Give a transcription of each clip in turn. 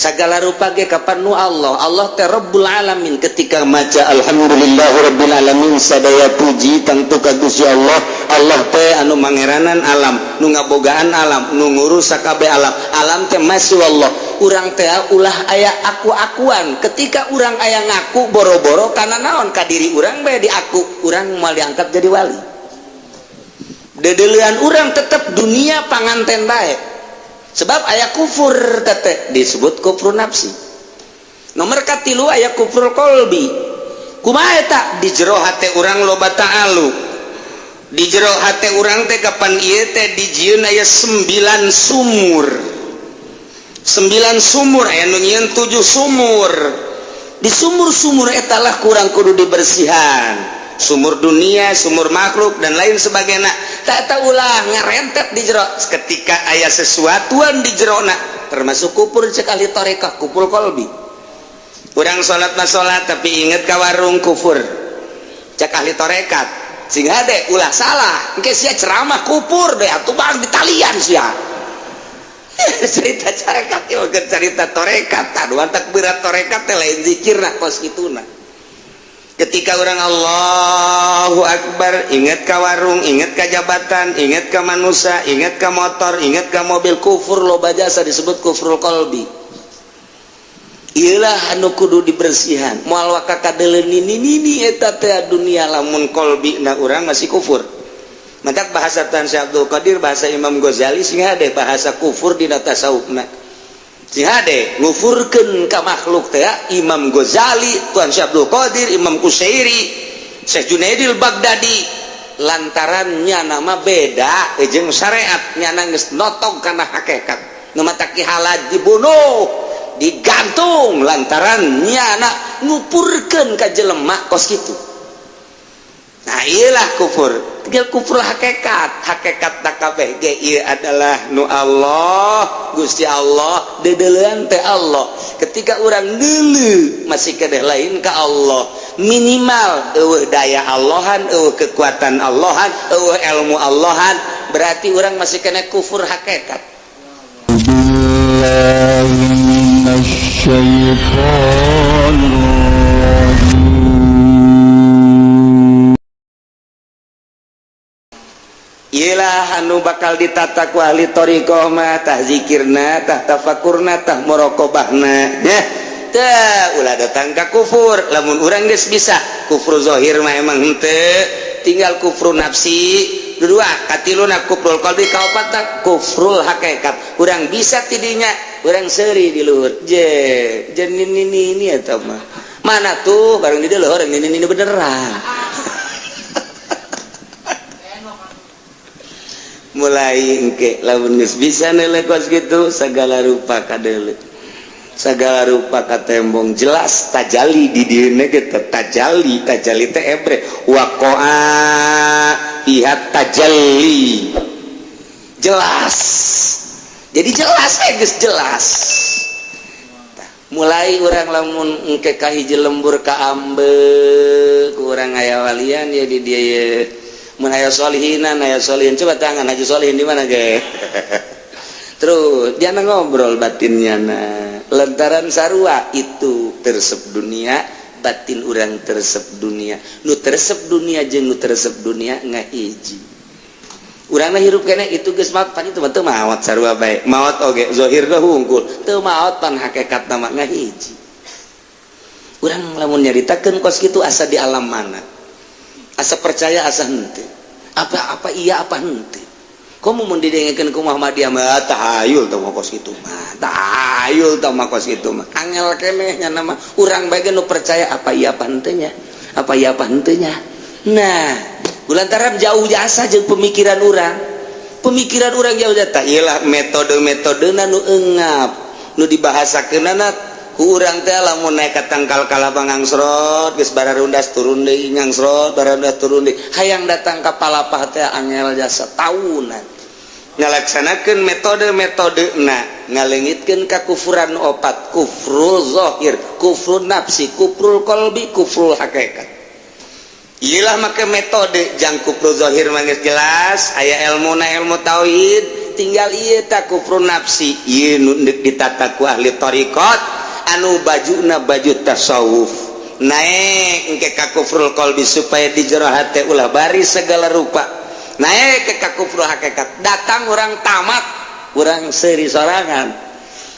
Segala rupa ge kapan nu Allah. Allah teh Rabbul Alamin. Ketika maca alhamdulillahirabbil alamin, sadaya puji tentu ka Gusti Allah. Allah teh anu mangeranan alam, nu ngabogaan alam, nu ngurus sakabeh alam. Alam teh masih Allah. Urang teh ulah aya aku-akuan. Ketika urang aya ngaku boro-boro karena naon, ka diri urang bae diaku, urang moal diangkat jadi wali. Dedelian urang tetep dunia panganten bae, sebab aya kufur tete disebut kufur nafsi. Nomor katilu, aya kufur kolbi. Kumaha eta? Di jero hate urang loba ta'alu. Di jero hate urang teh kapan ieu teh dijieun aya 9 sumur, 9 sumur, aya nu nyieun 7 sumur. Di sumur-sumur eta lah kurang kudu dibersihan, sumur dunia, sumur makhluk, dan lain sebagainya. Tak tahu ulah ngarentet di jero. Ketika aya sesuatuan di jerona, termasuk kupur sekali torekah, kupur kolbi. Urang sholat mah sholat, tapi inget ka warung, kufur cek ahli torekat. Sing hade, ulah salah, engke sia ceramah kupur deh atuh, bang, ditalian sia. Cerita carekat ieu, cerita torekat. Aduh, tak berat torekat teh lain zikir nah kos kituna. Ketika orang Allahu Akbar, ingat ke warung, ingat ke jabatan, ingat ke manusia, ingat ke motor, ingat ke mobil, kufur loba jasa, disebut kufrul kolbi. Iyalah anu kudu dibersihan, moal waka kadeuleun nini nini eta teh dunia lamun kolbi na urang masih kufur. Maka bahasa Tan Syekh Abdul Qadir, bahasa Imam Ghazali, sing hade bahasa kufur dina tasawufna. Sing hade ngufurkeun ka makhluk teh Imam Ghazali, Tuan Syekh Abdul Qadir, Imam Kusyairi, Syekh Junaidil Baghdadi, lantarannya nama beda jeung syariat, nyana geus notog kana hakikat. Nu matak Ki Halaj dibunuh, digantung, lantaran nyana ngupurkeun ka jelema kos kitu. Nah, iyalah kufur, tinggal kufur hakikat. Hakikat tak kabeh ge ieu adalah nu Allah, Gusti Allah, dedelean teh Allah. Ketika urang deuleu masih kedeh lain ka Allah, minimal eueuh daya Allahan, eueuh kekuatan Allahan, eueuh ilmu Allahan, berarti urang masih kena kufur hakikat. بالله من الشيطان الرجيم. Iyalah anu bakal ditata ku ahli thoriqoh mah, tah zikirna, tah tafakurna, tah muraqabahna ya. Tah ulah datang ka kufur. Lamun urang geus bisa kufur zahir mah emang henteu, tinggal kufur nafsi dua, katiluna kufrul qalbi, kaopatna kufrul hakikat. Urang bisa tidinya, urang seuri di luhur je je ini ini ini eta mah mana tuh barang di luhur ini beneran. Mulai engke lamun geus bisa neuleuh kos kitu, segala rupa kadeuleu, segala rupa katembong, jelas tajali di dieuna ge. Tajali, tajali teh ebre waqa'a fiha tajalli, jelas, jadi jelas eh geus jelas. Tah, mulai urang lamun engke ka hiji lembur ka ambe ku urang aya walian ya di dieu ye. Mun aya solihinan, aya solihin, coba tangan Haji Solihin di mana ge? Terus dia ngobrol batinnya. Nah, lantaran sarua itu teresep dunia, batin urang teresep dunia. Nu teresep dunia jeung nu teresep dunia ngahiji. Urang hirup kene itu geus maot pan, itu mah teu maot, sarua bae maot oge zahir ge hungkul teu maot, pan hakikat mah ngahiji. Urang lamun nyaritakeun kos kitu asa di alam mana, asa percaya asa henteu, apa apa iya apa henteu. Komo mun didengekeun ku Muhammadiyah mah, tahayul teh mah kos kitu mah, tahayul teh mah kos kitu mah. Angel keneh nya nama urang bae ge nu percaya apa iya apa henteu nya, apa iya apa henteu nya. Nah, lantaran jauh jasa jeung pemikiran urang, pemikiran urang jauh jasa iyalah metode-metodena nu engap nu dibahasakeunana ku urang teh. Lamun naik ka tangkal kalapa ngangsrot, geus bararundas turun deui, ngangsrot, bararundas turun deui, hayang datang ka palapah teh angel jasa, tahunan ngalaksanakeun metode-metode na ngaleungitkeun kakufuran opat: kufrul zahir, kufrul nafsi, kufrul qalbi, kufrul hakikat. Iyalah make metode jang kufrul zahir mah geus jelas aya ilmu na, ilmu tauhid. Tinggal ieu tah kufrun nafsi, ieu nu deuk ditata ku ahli thariqat anu bajuna baju tasawuf, naik engke ka kufrul qalbi supaya di jero hate ulah bari segala rupa, naik ke ka kufrul hakikat. Datang orang tamat, urang seuri sorangan,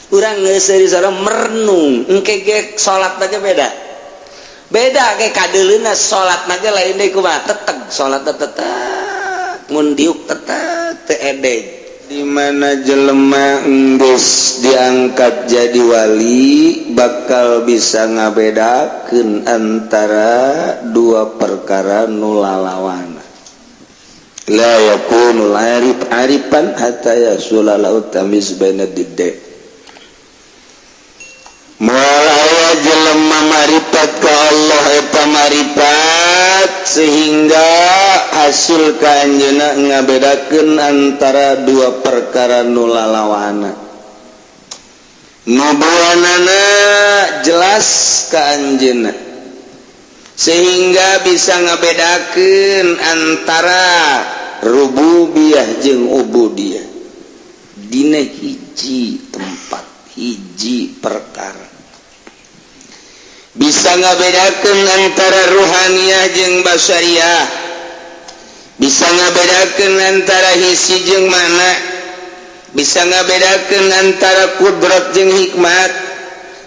urang geus seuri sorangan, merenung. Engke ge salat aja beda beda ge kadeuleuna, salat ge lain deui. Kumaha teteg salat, teteg mun diuk, teteg teu edeg. Di mana jelema enggeus diangkat jadi wali bakal bisa ngabedakeun antara dua perkara nu lalawana. La yakunul arif arifan hatta yahsula lahu tamyiz baina diddain. Moal aya jelema marifat ka Allah eta marifat sehingga hasil ka anjeunna ngabedakeun antara dua perkara nu lalawana. Nubuanana jelas ka anjeunna sehingga bisa ngabedakeun antara rububiyah jeung ubudiyah dina hiji tempat, hiji perkara, bisa ngabedakeun antara ruhaniyah jeung basyariah, bisa ngabedakeun antara hissi jeung makna, bisa ngabedakeun antara kudrat jeung hikmat,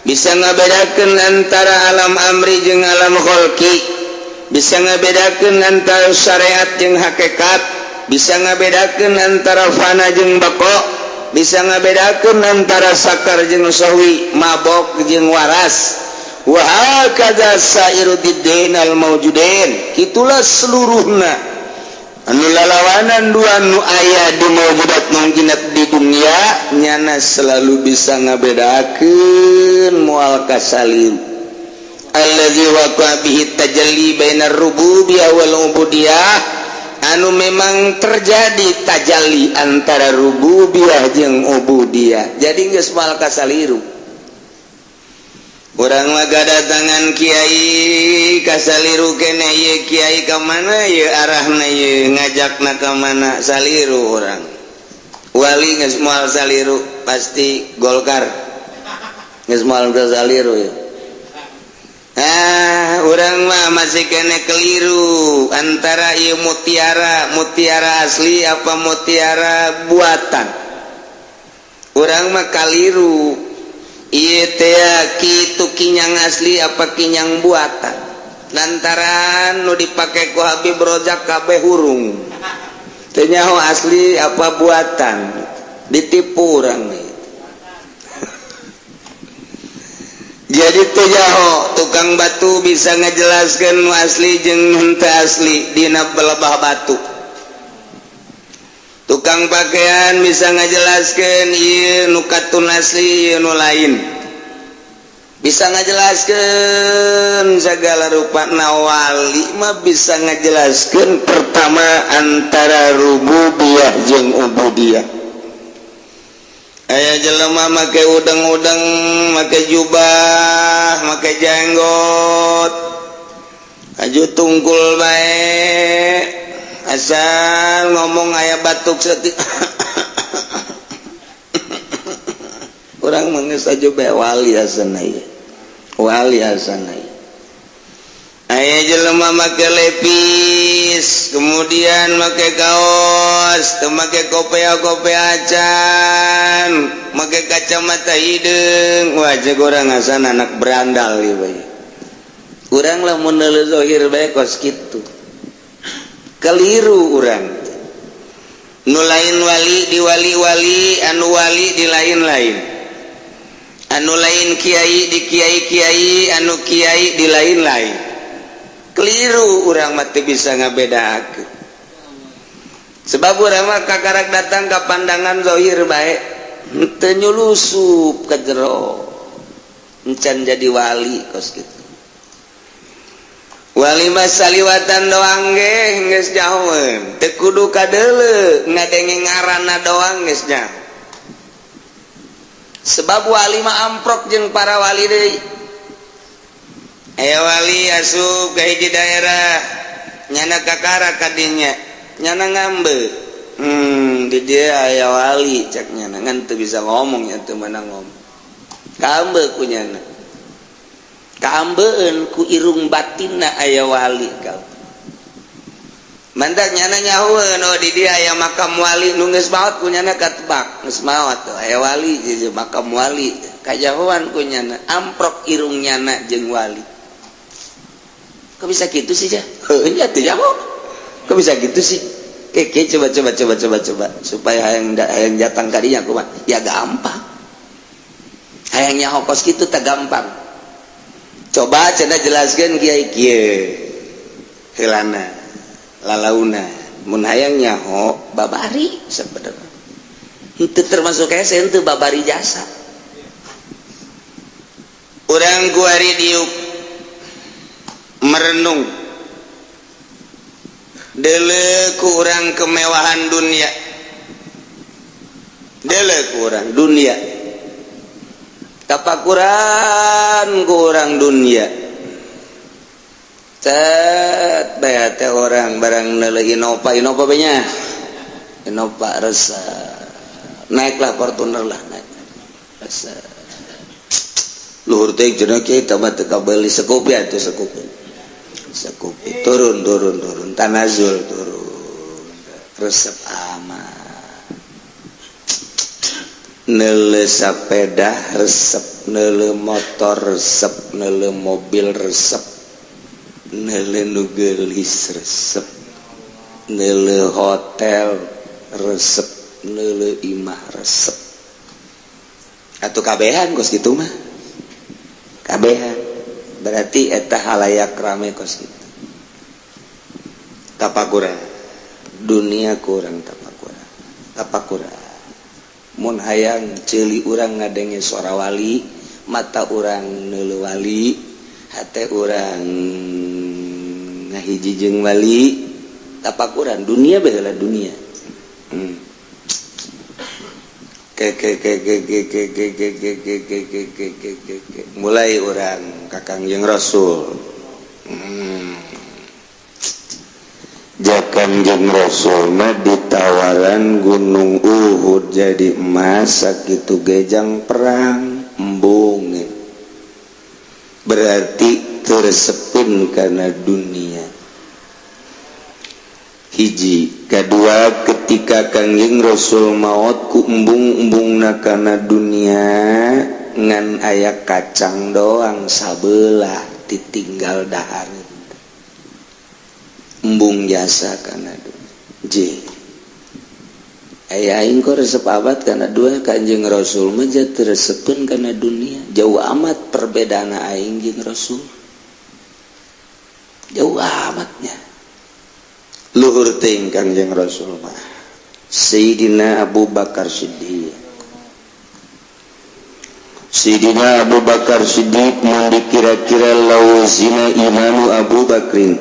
bisa ngabedakeun antara alam amri jeung alam kholqi, bisa ngabedakeun antara syariat jeung hakikat, bisa ngabedakeun antara fana jeung baqa, bisa ngabedakeun antara sakar jeung sahwi, mabok jeung waras, wa hakadza sairu diddain al mawjudin. Itulah seluruhna anu lalawanan dua nu aya di mawjudat mungkinat di dunia, nyana selalu bisa ngabedakeun, moal kasaliru. Allazi waqa bihi tajalli bainar rububiyah wal ubudiyah, anu memang terjadi tajalli antara rububiyah jeung ubudiyah. Jadi geus moal kasaliru. Urang mah kadatangan kiai kasaliru kene, ieu kiai ka mana ieu arahna, ieu ngajakna ka mana, saliru urang. Wali geus moal saliru, pasti Golkar, geus moal saliru ya. Ah, urang mah masih kene keliru antara ieu mutiara, mutiara asli apa mutiara buatan. Urang mah kaliru ieu teh kitu, kinyang asli apa kinyang buatan, lantaran nu dipake ku Habib Rojak kabeh hurung, teu nyaho asli apa buatan, ditipu urang nih. Jadi teu nyaho. Tukang batu bisa ngejelaskan nu asli jeung henteu asli dina belebah batu. Tukang pakaian bisa ngajelaskan ieu nu katun asli, ieu nu lain, bisa ngajelaskan segala rupa. Na wali mah bisa ngajelaskan pertama antara rububiyah jeung ubudiyah. Aya jelema make udeng-udeng, make jubah, make jenggot, aju tungkul bae, asal ngomong aya batuk saeutik, urang mah geus aju bae, wali asana ieu, wali asana ieu. Aya jelema make lepis, kemudian make kaos, teu make kopea-kopea acan, make kacamata hideung, wah, cek urang asana anak berandal ieu bae. Urang lamun neuleuh zahir bae kos kitu, keliru urang. Nu lain wali di wali-wali, anu wali di lain-lain, anu lain kiai di kiai-kiai, anu kiai di lain-lain, keliru urang mah, teu bisa ngabedakeun, sebab urang mah kakarak datang ka pandangan zahir bae, teu nyulusup ka jero, encan jadi wali kos kitu. Wali mah saliwatan doang ge geus nyahoeun, teu kudu kadeuleu, ngadenge ngaranna doang geus nyaho, sebab wali mah amprok jeung para wali deui. Aya wali asup ka hiji daerah, nyana kakara kadinya, nyana ngambe. Di dieu aya wali, cek nyana. Ngan teu bisa ngomong ya, teu meunang ngomong. Kaambe ku nyana, kaambeun ku irung batinna aya wali. Kau mantak nyana nyahoeun, oh, di dieu aya makam wali nu geus maot. Ku nyana katebak geus maot tuh aya wali di makam wali. Kajahoan ku nyana, amprok irung nyana jeung wali. Kok bisa gitu sih? Ya, heuh nya, teu nyaho kok bisa gitu sih. Oke, coba coba coba coba coba supaya hayang hayang datang kadinya kumaha? Ya gampang, hayang nyaho kos kitu tak gampang. Coba cenah jelaskeun, kiai. Kieu heulana lalauna, mun hayang nyaho babari sebenarnya itu termasuk hese, henteu babari jasa. Urang kuari diuk merenung, deuleu ku urang kemewahan dunia, deuleu ku urang dunia, tapakuran ku urang dunia. Cet bae teh orang barang neuleuh Innova, Innova nya, Innova resep. Naiklah Fortuner lah, naik resep. Luhur teh cenah kieu, tah mah teu kabeuli. Sekupi atuh, sekupi, sekupi. Turun, turun, turun, tanazul, turun. Resep amat. Neuleuh sepeda resep, neuleuh motor resep, neuleuh mobil resep, neuleuh nu geulis resep, neuleuh hotel resep, neuleuh imah resep. Atau kabehan kos gitu mah, kabehan. Berarti eta halayak rame kos gitu. Tapakuran dunia kurang, tapakuran, tapakuran. Mun hayang ceuli urang ngadenge suara wali, mata urang neuleuh wali, hate urang ngahiji jeung wali, tapakuran dunia baheula dunia. Ke ke ke ke ke ke ke ke ke ke ke ke ke ke ke ke mulai urang ka Kangjeng Rasul. Ja Kangjeng Rasul mah ditawaran Gunung Uhud jadi emas sakitu gejang perang, embung. Berarti teu resepeun karena dunia. Hiji, kedua, ketika Kangjeng Rasul maot ku embung-embungna kana dunia, ngan aya kacang doang sabelah ditinggal dahar. Embung jasa kana dunia. J aya aing kok resep amat kana dua, Kanjeng Rasul mah teu resepeun kana dunia. Jauh amat perbedaan aing jeung Rasul, jauh amatnya. Luhur teuing Kangjeng Rasul mah. Sayyidina Abu Bakar Siddiq, Sayyidina Abu Bakar Siddiq mun dikira-kira, lau zina imanu Abu Bakrin,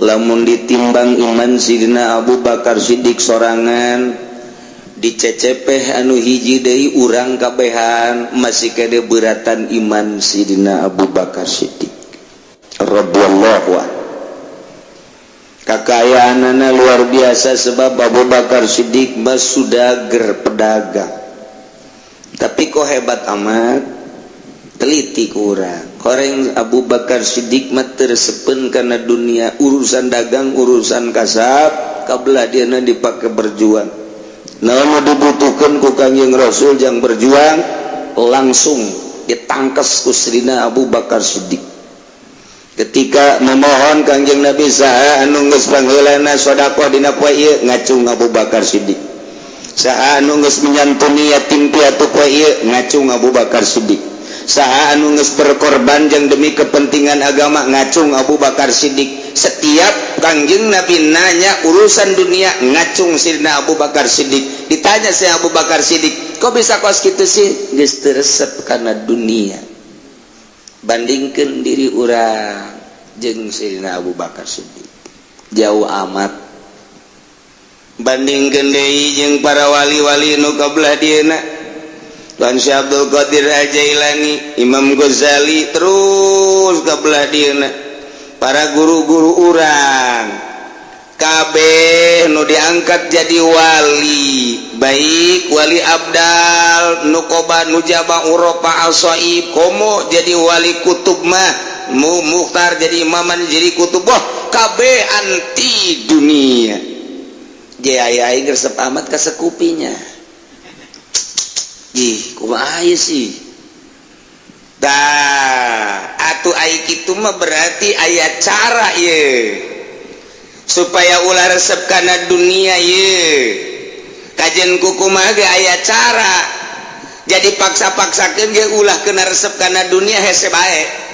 lamun ditimbang iman Sidina Abu Bakar Siddiq sorangan, dicecepeh anu hiji deui, urang kabehan, masih kade beratan iman Sidina Abu Bakar Siddiq radhiyallahu anhu. Kekayaanana luar biasa, sebab Abu Bakar Siddiq mah sudager, pedagang. Tapi kok hebat amat, teliti kurang koreng. Abu Bakar Siddiq mah teu resepeun karena dunia. Urusan dagang, urusan kasab, kabelah dieuna dipakai berjuang. Naon dibutuhkan ku Kangjeng Rasul yang berjuang, langsung ditangkes ku Sayyidina Abu Bakar Siddiq. Ketika memohon Kangjeng Nabi, saha anu geus pangheulana sedekah dina poe ieu, ngacung Abu Bakar Siddiq. Saha anu geus menyantuni yatim piatu poe ieu, ngacung Abu Bakar Siddiq. Saha anu geus berkorban jeung demi kepentingan agama, ngacung Abu Bakar Siddiq. Setiap Kangjeng Nabi nanya urusan dunia, ngacung Sidina Abu Bakar Siddiq. Ditanya si Abu Bakar Siddiq, kok bisa kos kitu sih? Geus teu resep kana dunia. Bandingkan diri urang jeung Sidina Abu Bakar Siddiq, jauh amat. Bandingkan deui jeung para wali-wali nu kabelah dieuna, Tuan Syekh Abdul Qadir Al-Jailani, Imam Ghazali, terus kabelah dieuna para guru-guru urang. Kabeh nu diangkat jadi wali, baik wali abdal, nukoba, nujaba, urofa, asoib, komo jadi wali kutub mah mu mukhtar, jadi imaman, jadi kutub, wah, kabeh anti dunia. Jaya aing resep amat ka sekupinya. Ih, kumaha sih? Dah, atuh ai kitu mah berarti aya cara ye supaya ulah resep kana dunia ye. Kajen kukumaha ge aya cara. Jadi paksa-paksakeun ge ulah kena resep kana dunia hese bae.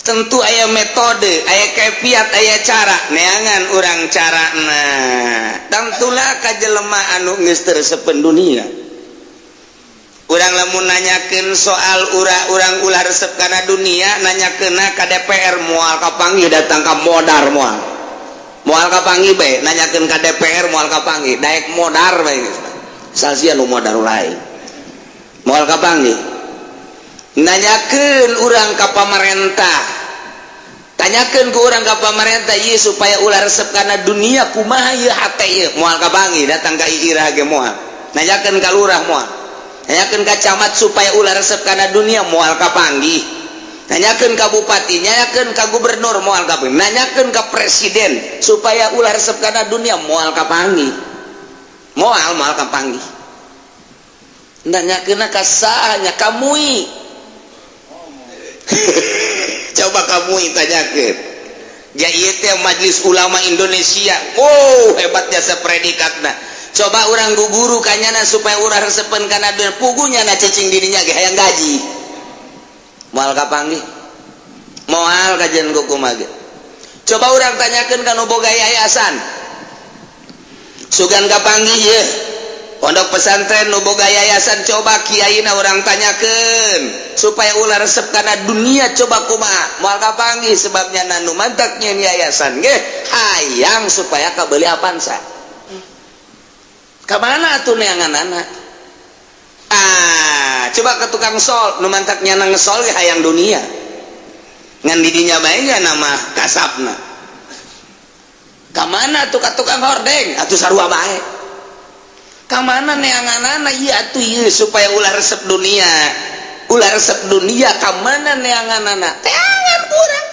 Tentu aya metode, aya kefiat, aya cara. Neangan urang carana. Tentulah ka jelema anu geus teu resepeun dunia. Urang lamun nanyakeun soal urang ulah resep kana dunia, nanyakeunna ka DPR moal kapanggih, datang ka modar moal. Moal kapanggih bae, nanyakeun ka DPR moal kapanggih, daek modar bae. Salsia nu modar lain. Moal kapanggih. Nanyakeun urang ka pamarentah. Tanyakeun ku urang ka pamarentah ieu supaya ulah resep kana dunia kumaha ieu hate ieu, moal kapanggih, datang ka ira ge moal. Nanyakeun ka lurah moal. Nanyakeun ka camat supaya ulah resep kana dunia moal kapanggih. Nanyakeun ka bupati, nanyakeun ka gubernur moal kapanggih. Nanyakeun ka presiden supaya ulah resep kana dunia moal kapanggih. Moal moal kapanggih. Nanyakeun ka saha nya, ka MUI. Coba kamu tanyakeun. Ja ieu teh Majelis Ulama Indonesia. Oh, hebat jasa predikatna. Coba urang guguru kanyana supaya urang resepen kana dunia, pugunya na cicing dirinya ge hayang gaji. Moal kapanggih. Moal kajian kumaha ge. Coba urang tanyakeun ka nu boga yayasan. Sugan kapanggih ye. Pondok pesantren nu boga yayasan, coba kiaina urang tanyakeun supaya ulah resep kana dunia, coba kumaha. Moal kapanggih, sebabnya nu mantak nyieun yayasan ge hayang supaya kabeli Avanza. Ka mana atuh neanganana? Ah, coba ke tukang sol, nu mantak nyana ngesol ge hayang dunia. Ngan didinya bae nya nama kasapna. Ka mana tuh ka tukang hordeng? Atuh sarua bae. Ka mana neanganana ieu atuh ieu supaya ulah resep dunia? Ulah resep dunia ka mana neanganana? Teangan urang.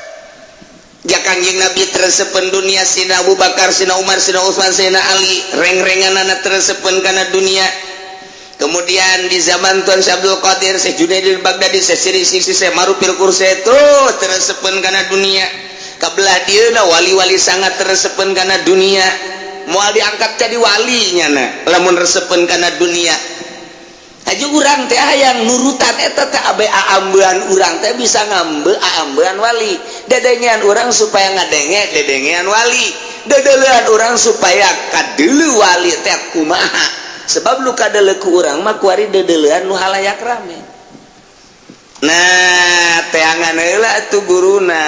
Ja Kangjeng Nabi teresepen dunia, Sina Abu Bakar, Sina Umar, Sina Utsman, Sina Ali, reng-renganana teresepen kana dunia. Kemudian di zaman Tuan Syekh Abdul Qadir, Syekh Junaidil Baghdadi, Syekh Siri Sisi, Syekh Marufil Kursi terus teresepen kana dunia. Kabelah dieuna wali-wali sangat teresepen kana dunia. Moal diangkat jadi walinya na lamun resepen kana dunia. Haji urang teh hayang nurutan eta teh abe aambean urang teh bisa ngambe aambean wali. Dedengean urang supaya ngadenge dedengean wali. Dedelean urang supaya kadeuleu wali teh kumaha. Sebab lu kadeuleu ku urang mah kuari dedelean nu halayak rame. Nah, teangan heula atuh guruna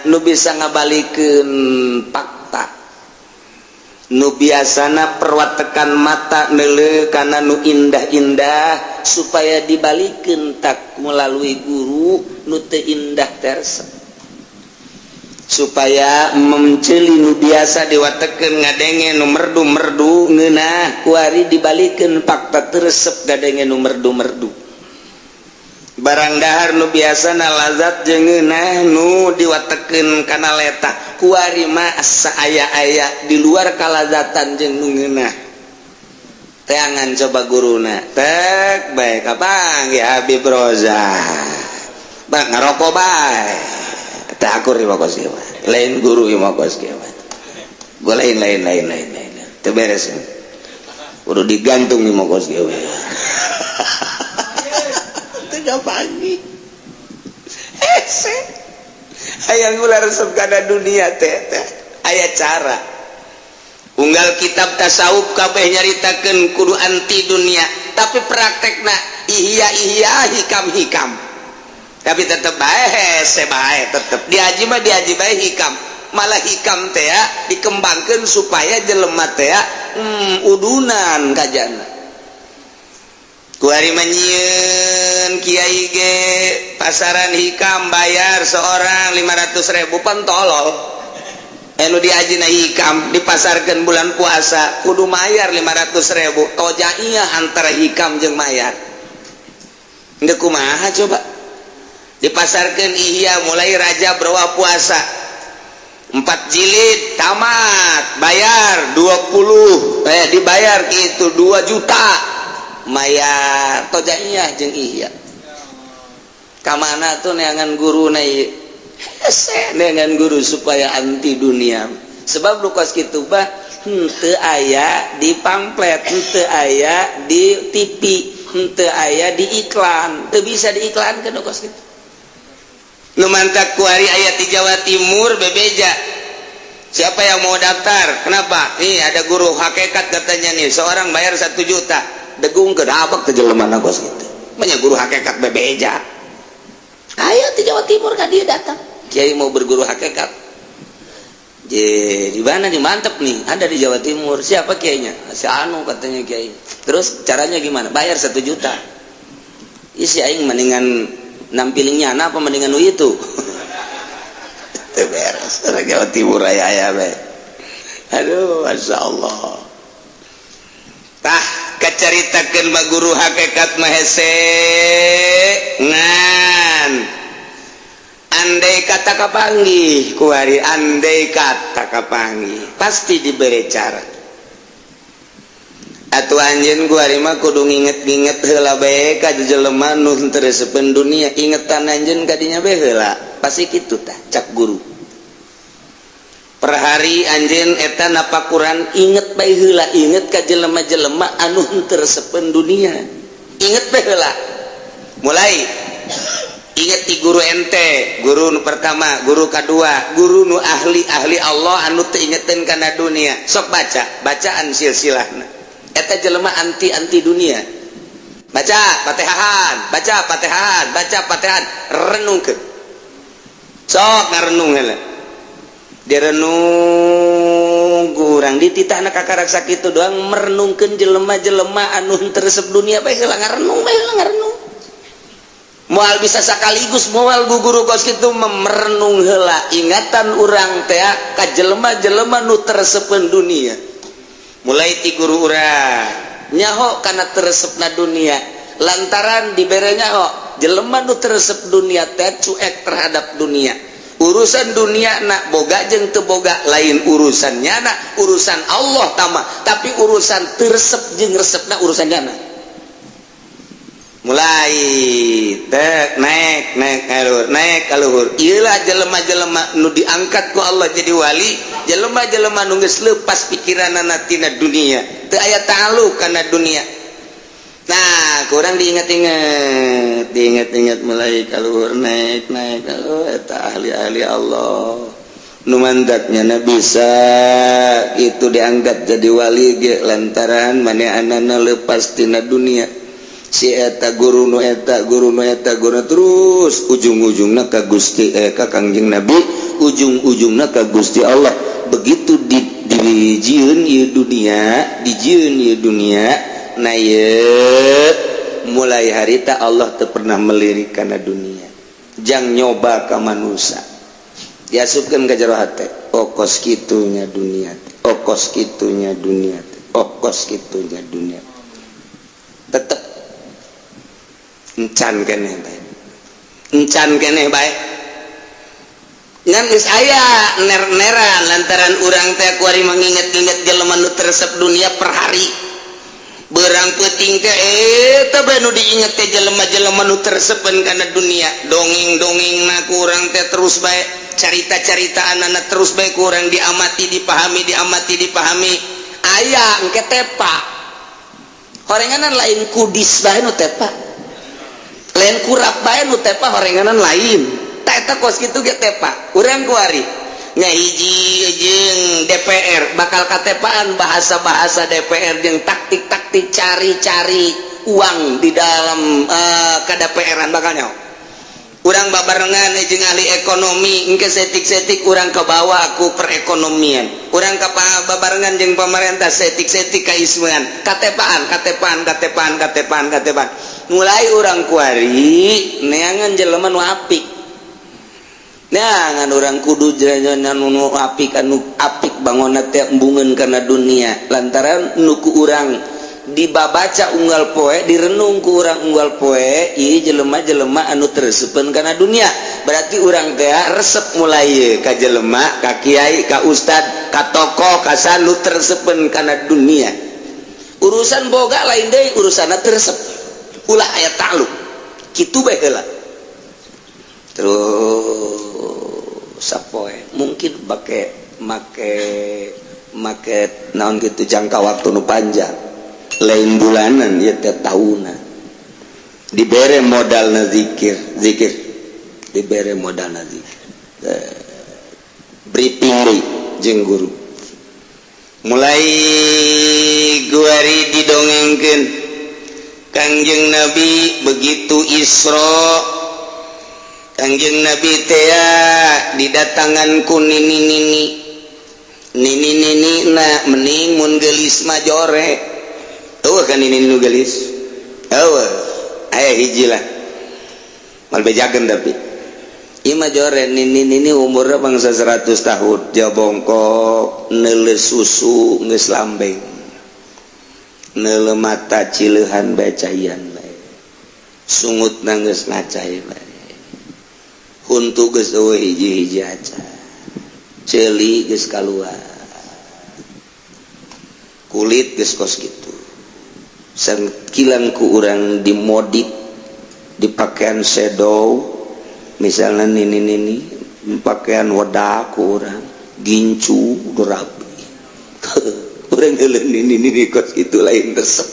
nu bisa ngabalikeun fakta. Nu biasana perwatekan mata neuleuh kana nu indah-indah supaya dibalikeun tak melalui guru nu teu indah terse. Supaya menceli nu biasa diwatekeun ngadenge nu merdu-merdu ngeunah, kuari dibalikeun fakta teu resep ngadenge nu merdu-merdu. Barang dahar nu biasana lazat jeung ngeunah nu diwatekeun kana letah, kuari mah saaya-aya di luar kalazatan jeung nu ngeunah. Teangan coba guruna tek bae kapanggih Habib Roza. Bang ngarokok bae. Teh akur ieu mah kos kieu mah. Lain guru ieu mah kos kieu mah. Gua lain lain lain lain lain. Teu beres. Kudu digantung ieu mah kos kieu. Teu kapanggih. Hese. Hayang ulah resep kana dunia teh teh. Aya cara. Unggal kitab tasawuf kabeh nyaritakeun kudu anti dunia, tapi praktekna ihya ihya, hikam hikam. Tapi tetep bae hese bae tetep. Diaji mah diaji bae hikam. Malah hikam teh ya, dikembangkeun supaya jelema teh ya, udunan kajana. Kuari mah nyieun kiai ge pasaran hikam, bayar seorang 500 ribu, pan tolol. Anu diajina hikam dipasarkan bulan puasa kudu mayar 500.000, tojaiyah antara hikam jeung mayar. Ndek kumaha coba? Dipasarkan Ihya, mulai Rajab berapa, puasa 4 jilid, tamat, bayar 20, dibayar gitu 2 juta, mayar tojaiyah jeung Ihya. Kamana tuh neangan guru na ieu? Hese neangan guru supaya anti dunia, sebab lu kos kitu bah henteu aya di pamflet, henteu aya di TV, henteu aya di iklan, teu bisa diiklankeun nu kos kitu. Nu mantak kuari aya di Jawa Timur bebeja, "Siapa yang mau daftar?" "Kenapa?" "Nih ada guru hakikat katanya nih, seorang bayar 1 juta." Degung ke dabek ke jelema kos kitu. Banyak guru hakikat bebeja. Ayo di Jawa Timur kan dia datang. "Kiai, mau berguru hakikat." "Je, di mana nih? Mantep nih, ada di Jawa Timur." "Siapa kiainya?" "Si Anu katanya kiai." "Terus caranya gimana?" "Bayar 1 juta." Isi aing mendingan nampilingnya apa mendingan nu itu. Itu beres. Orang Jawa Timur aya aya be. Aduh, masya Allah. Tah, kacaritakeun mah guru hakikat mah hese ngan andai kata kapanggih kuari, andai kata kapanggih pasti diberi cara. Atuh anjeun kuari mah kudu nginget-nginget heula bae ka jelema nu teu resepeun dunia. Ingetan anjeun kadinya bae heula, pasti kitu. Tah, cak guru per hari anjeun eta napakuran, inget bae heula, inget ka jelema-jelema anu teu resepeun dunia, inget bae heula. Mulai inget di guru ente, guru nu pertama, guru kedua, guru nu ahli ahli Allah anu teu ingetin kana dunia. Sok baca bacaan silsilahna eta jelema anti anti dunia. Baca Fatihahan, baca Fatihahan, baca Fatihahan, renungkeun. Sok ngarenung heula, direnung kurang dititahna kakarak sakitu doang. Merenungkeun jelema-jelema anu teu resep dunia bae heula, ngarenung bae heula, ngarenung. Moal bisa sekaligus, moal guguru kos kitu. Merenung heula, ingatan urang teh ka jelema-jelema nu teu resepeun dunia. Mulai ti guru urang nyaho kana teu resepna dunia, lantaran dibere nyaho jelema nu teu resep dunia teh cuek terhadap dunia. Urusan dunia nak boga jeung teu boga lain urusannya, nak urusan Allah tama, tapi urusan teu resep jeung resepna urusannya. Na mulai tek naik naik kaluhur, naik kaluhur. Iyalah jelema-jelema nu diangkat ku Allah jadi wali, jelema-jelema nu geus lepas pikiranana tina dunia, teu aya ta'alluq kana dunia. Nah, kurang diingat-ingat, diingat-ingat, mulai kaluhur, naik naik kaluhur, eta ahli-ahli Allah nu mandaknya na bisa itu diangkat jadi wali ge lantaran manehanana lepas tina dunia. Si eta guru nu eta guru nu eta guru, terus ujung-ujungna ka Gusti, ka Kangjeng Nabi, ujung-ujungna ka Gusti Allah. Begitu di dijieun ieu dunia, dijieun ieu dunia, nah ieu mulai harita Allah teu pernah melirik kana dunia. Jang nyoba ka manusia, diasupkeun ka jero hate, oh kos kitunya dunia teh, oh kos kitunya dunia teh, oh kos kitunya dunia. Tetep encan keneh bae, encan keneh bae, ngan geus aya ner-neran lantaran urang teh kuari menginget-inget jelema nu teu resep dunia. Per hari berang peuting teh eta bae nu diinget teh, jelema-jelema nu teu resepeun kana dunia. Dongeng-dongeng na kurang teh terus bae, carita-carita anak terus bae kurang diamati, dipahami, diamati, dipahami. Aya engke tepa horenganan, lain kudis bae nu tepa, lain kurap bae nu tepa, horenganan lain. Tak eta kos kitu ge tepa urang kuari nya. Hiji jeung DPR bakal katepaan, bahasa-bahasa DPR jeung taktik-taktik cari-cari uang di dalam KDPR-an bakal nyaho. Urang babarengan jeung ahli ekonomi, engke setik-setik urang ke bawah ku perekonomian. Urang ke babarengan jeung pemerintah, setik-setik kaismean, katepaan, katepaan, katepaan, katepaan, katepaan. Mulai urang kuari neangan jelema nu apik. Nah, ngan urang kudu nu apik anu apik bangunna teh embungeun kana dunia lantaran nu ku urang dibabaca unggal poe, direnung ku urang unggal poe, ieu jelema-jelema anu teu resepeun kana dunia. Berarti urang teh resep mulai ka jelema, ka kiai, ka ustad, ka tokoh, ka sanu teu resepeun kana dunia. Urusan boga lain deui, urusanna teu resep, ulah aya takluk kitu bae heula. Terus sapoe mungkin make make make naon gitu, jangka waktu nu panjang, lain bulanan ya teh, tahunan. Dibere modal na zikir, zikir dibere modal na zikir. Briefing deui jeung guru, mulai guari didongengkeun Kangjeng Nabi. Begitu Isra, Kangjeng Nabi tea didatangan ku nini nini nini nini na mening mun gelis mah jore. Eueuh kan nini nu gelis? Eueuh, aya hiji lah, mal bejakeun, tapi ieu mah jore. Nini nini umurna bangsa 100 tahun, dia bongkok, neule susu geus lambeng, neule mata cileuhan bae, caian bae, sungutna geus ngacai bae, huntu geus eueuh hiji-hiji aja, ceuli geus kaluar, kulit geus kos kitu. Sangkilang ku urang dimodif di pakaian sedow misalnya, nini nini pakaian wedak ku urang gincu rapi, urang heuleuh nini nini kos kitu, lain resep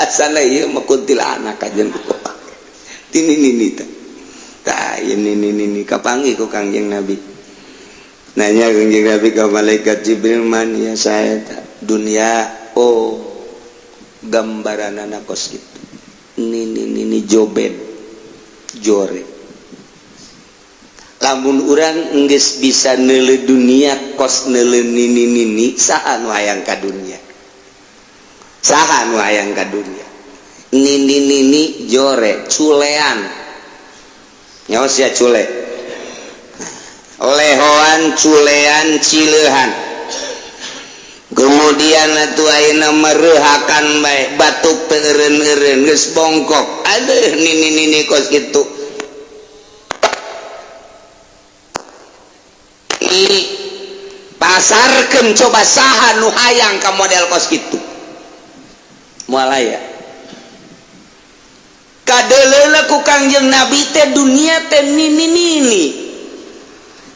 asana ieu mah kuntilanak kajen ku tini nini teh. Tah, ini nini nini kapanggih ku Kangjeng Nabi. Nanya Kangjeng Nabi ke malaikat Jibril, "Man ya saya tak dunia?" "Oh, gambaran anak kos gitu, nini nini jobed jore." Lamun urang geus bisa neule dunia kos neule nini nini, saha nu hayang ka dunia? Saha nu hayang ka dunia? Nini nini jore, culean nyawa sia, cule lehoan, culean, cileuhan. Kemudian atuh ayeuna mereuhakan bae, batuk teu eureun-eureun, geus bongkok. Aduh, nini nini kos kitu. Ini pasarkeun, coba saha nu hayang ka model kos kitu? Moal aya. Kadeleuna ku Kangjeng Nabi teh dunia teh nini nini,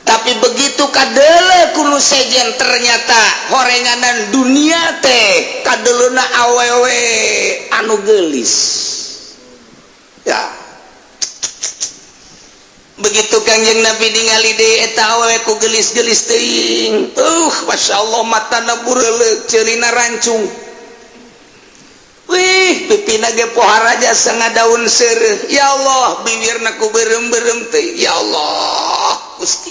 tapi begitu kadele ku nu sejen, ternyata horenganan dunia teh kadeleuna awewe anu gelis ya. Begitu Kangjeng Nabi ningali deui eta awewe ku gelis-gelis teuing, Masya Allah, matana bureuleuk, ceulina rancung. Wih, pipina ge poharaja sanga daun seureuh. Ya Allah, bibirna ku beureum-beureum teh. Ya Allah Gusti,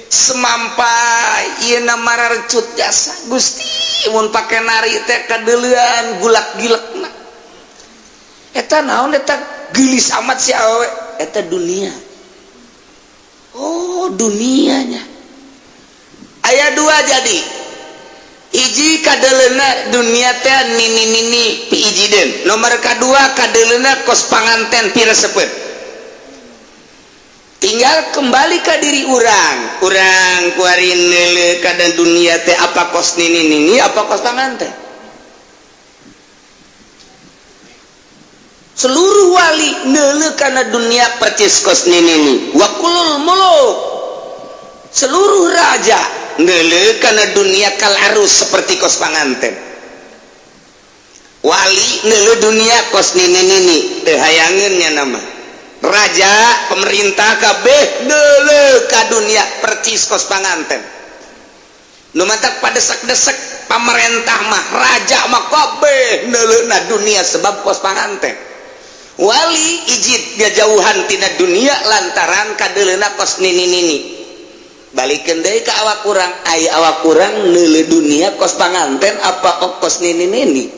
semampai ieu na mararecut jasa Gusti, mun pake nari teh kadeuleuan gulak-gilekna. Eta naon eta, geulis amat si awewe? Eta dunia. Oh, dunianya aya dua. Jadi hiji kadeleuna dunia teh nini nini piijiden, nomor kedua kadeleuna kos panganten piresepeun. Tinggal kembali ke diri urang, urang kuari neule kana dunia teh apa kos nini nini, apa kos panganten. Seluruh wali neule kana dunia percis kos nini nini. Wa kulul muluk, seluruh raja neule kana dunia kal arus, seperti kos panganten. Wali neule dunia kos nini nini, teu hayangeun nya nama raja, pemerintah kabeh neule ka dunia percis kos panganten. Nu matak padesak-desek pamarentah mah, raja mah, kabeh neuleuna dunia sebab kos panganten. Wali ijid ngajauhan tina dunia lantaran kadeleuna kos nini nini. Balikeun deui ka awak urang, aya awak urang neule dunia kos panganten apa kos nini nini?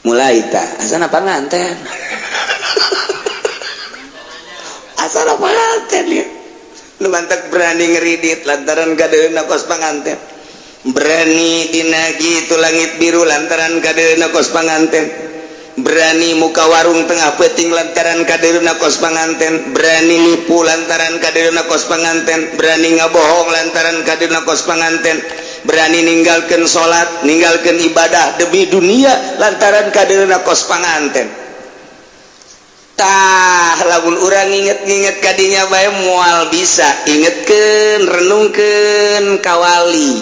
Mulai ta asana panganten, asana panganten ya. Nu mantak berani ngeridit lantaran kadeuleuhna kos panganten, berani dina gitu langit biru lantaran kadeuleuhna kos panganten, berani muka warung tengah peting lantaran kadeuleuhna kos panganten, berani nipu lantaran kadeuleuhna kos panganten, berani ngabohong lantaran kadeuleuhna kos panganten, berani ninggalkan salat, ninggalkan ibadah demi dunia lantaran kadeuleuhna kos panganten. Tah, lamun urang inget-inget kadinya bae moal bisa. Ingetkeun, renungkeun kawali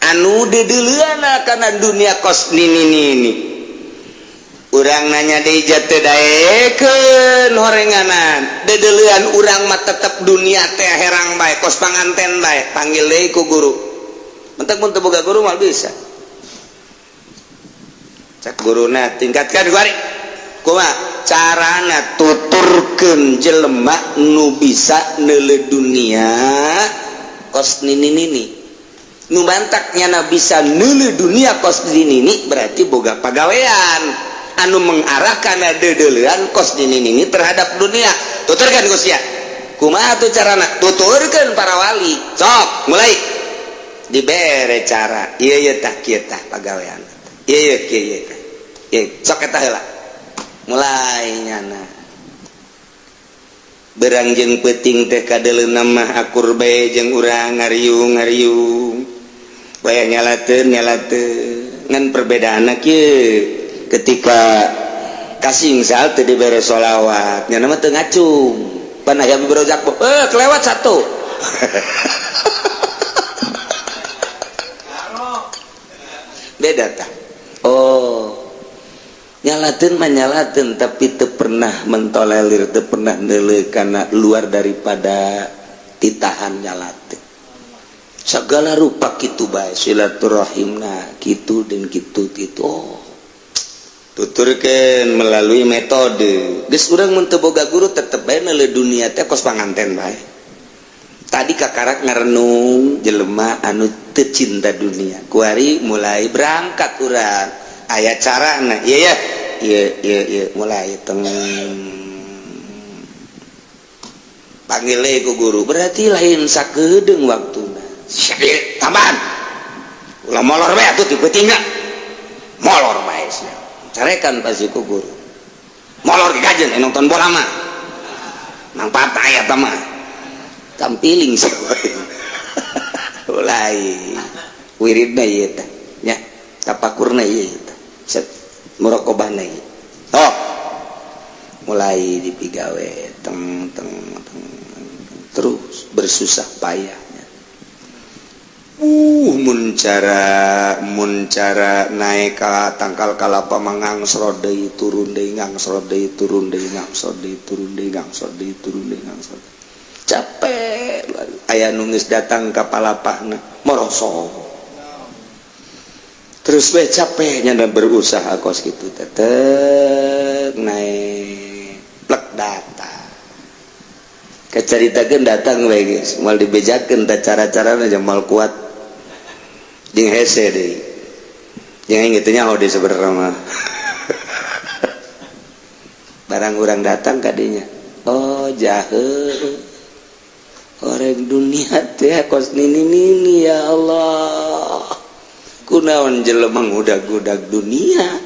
anu deudeuleuna kana dunia kos nini nini. Urang nanya deui, teu daekeun horenganan deudeuleun, urang mah tetep dunia teh herang bae, kos panganten bae. Panggil deui ku guru. Mentak mun teu boga guru moal bisa. Cek guruna, tingkatkan kuari. Kumaha carana? Tuturkeun jelema nu bisa neuleu dunia kos nini nini. Nu mantak nyana bisa neuleu dunia kos nini nini berarti boga pagawean anu mengarahkan deudeuleun kos nini nini terhadap dunia. Tuturkan ku sia. Kumaha tuh carana? Tuturkeun para wali. Sok mulai dibere cara, iya iya, tah kieu, tah pagawean, iya iya, kieu, iya tah ieu, sok eta heula. Mulai nyana berang jeung peuting teh kadeuleuna mah akur bae jeung urang, ngariung ngariung bae, nyalateun nyalateun. Ngan perbedaanna kieu, ketika kasingsal teu dibere sholawat, nyana mah teu ngacung. Pan aya berojak, eh, kelewat satu. Beda tah. Oh, nyalateun mah nyalateun, tapi teu pernah mentolerir, teu pernah neuleuh kana luar daripada titahan nyalateun. Segala rupa kitu bae, silaturahimna kitu dan kitu kitu. Oh, tuturkeun melalui metode. Geus, urang mun teu boga guru tetep bae neuleuh dunia teh kos panganten bae. Tadi kakarak ngarenung jelema anu teu cinta dunia. Kuari mulai berangkat urang, aya carana, iya ya, iya iya iya, mulai teng panggil ku guru. Berarti lain sakedeung waktuna. Tambahan ulah molor bae atuh, ti peutingna molor bae sia. Carekan pasti ku guru, molor gajen nonton bola mah manfaat aya mah tampiling. Mulai wiridna ieu teh nya, tapakurna ieu teh, set muraqabahna ieu. Oh, mulai dipigawe teng teng teng, terus bersusah payahnya. Mun cara naik ka tangkal kalapa mah ngangsrot deui turun deui, ngangsrot deui turun deui, ngangsrot deui turun deui, ngangsrot deui turun deui, ngangsrot. Capek. Aya nu geus datang ka palapahna morosok terus we, capeknya dan berusaha kos gitu, tetep naik plek datang. Keceritakeun datang we geus moal dibejakeun teh cara-carana, moal kuat jeung hese deui jeung kitu nya deui. Sebenarnya mah barang urang datang kadinya, oh, jahe orang dunia teh kos nini nini. Ya Allah, kunaon jelema ngudag-gudag dunia